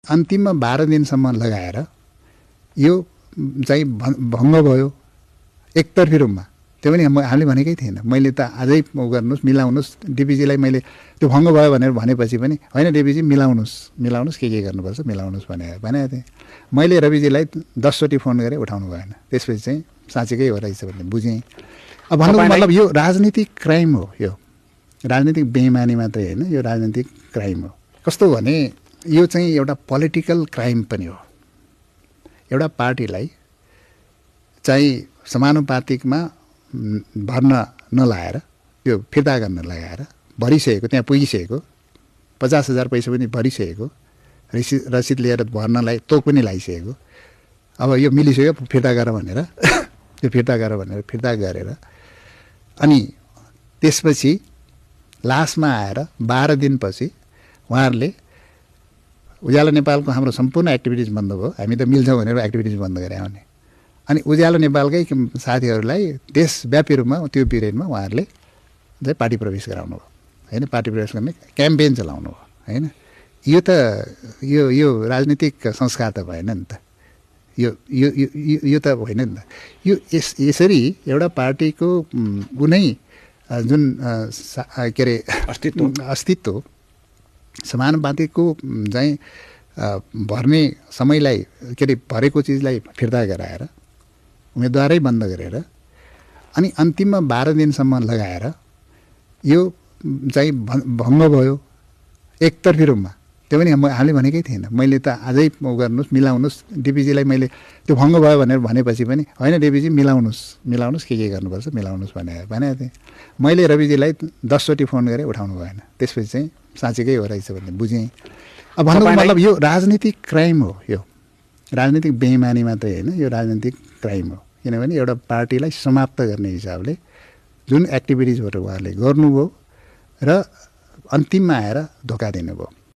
अन्तिममा 12 दिनसम्म लगाएर यो चाहिँ भङ्ग भयो एकतर्फी रूपमा। त्यो पनि हामीले भनेकै थिएन। मैले त अझै गर्नुहोस्, मिलाउनुहोस्, डिपिजीलाई मैले त्यो भङ्ग भयो भनेर भनेपछि पनि होइन डिपिजी मिलाउनुहोस् के गर्नुपर्छ मिलाउनुहोस् भनेको थिएँ। मैले रविजीलाई 10 चोटि फोन गरेँ, उठाउनु भएन। त्यसपछि चाहिँ साँच्चीकै हो रहेछ भन्ने बुझेँ। अब भन्नुको मतलब यो राजनीतिक क्राइम हो, यो राजनीतिक बेइमानी मात्रै होइन, यो राजनीतिक क्राइम हो। कस्तो भने यो चाहिँ एउटा पोलिटिकल क्राइम पनि हो। एउटा पार्टीलाई चाहिँ समानुपातिकमा भर्न नलाएर त्यो फिर्ता गर्न लगाएर भरिसकेको, त्यहाँ पुगिसकेको 50,000 पैसा पनि भरिसकेको, रसिद लिएर भर्नलाई तोक पनि लगाइसकेको, अब यो मिलिसक्यो फिर्ता गर भनेर त्यो फिर्ता गरेर अनि त्यसपछि लास्टमा आएर 12 दिनपछि उहाँहरूले उज्यालो नेपालको हाम्रो सम्पूर्ण एक्टिभिटिज बन्द भयो। हामी त मिल्छौँ भनेर एक्टिभिटिज बन्द गरे आउने। अनि उज्यालो नेपालकै साथीहरूलाई देशव्यापी रूपमा त्यो पिरियडमा उहाँहरूले चाहिँ पार्टी प्रवेश गराउनु भयो होइन, पार्टी प्रवेश गर्ने क्याम्पेन चलाउनु भयो होइन। यो त यो राजनीतिक संस्कार त भएन नि त, यो त होइन नि त। यो यसरी एउटा पार्टीको कुनै जुन के अरे अस्तित्व समानुपातिकको चाहिँ भर्ने समयलाई के अरे भरेको चिजलाई फिर्ता गराएर उम्मेदवारै बन्द गरेर अनि अन्तिममा 12 दिनसम्म लगाएर यो चाहिँ भङ्ग भयो एकतर्फी रूपमा। त्यो पनि हामीले भनेकै थिएन। मैले त अझै गर्नुहोस्, मिलाउनुहोस्, डिपिजीलाई मैले त्यो भङ्ग भयो भनेर भनेपछि पनि होइन डिपिजी मिलाउनुहोस् के गर्नुपर्छ मिलाउनुहोस् भनेको थिएँ। मैले रविजीलाई 10 चोटि फोन गरेँ, उठाउनु भएन। त्यसपछि चाहिँ साँच्चीकै हो रहेछ भन्ने बुझेँ। अब भन्नुको मतलब यो राजनीतिक क्राइम हो, यो राजनीतिक बेइमानी मात्रै होइन, यो राजनीतिक क्राइम हो। किनभने एउटा पार्टीलाई समाप्त गर्ने हिसाबले जुन एक्टिभिटिजहरू उहाँहरूले गर्नुभयो र अन्तिममा आएर धोका दिनुभयो।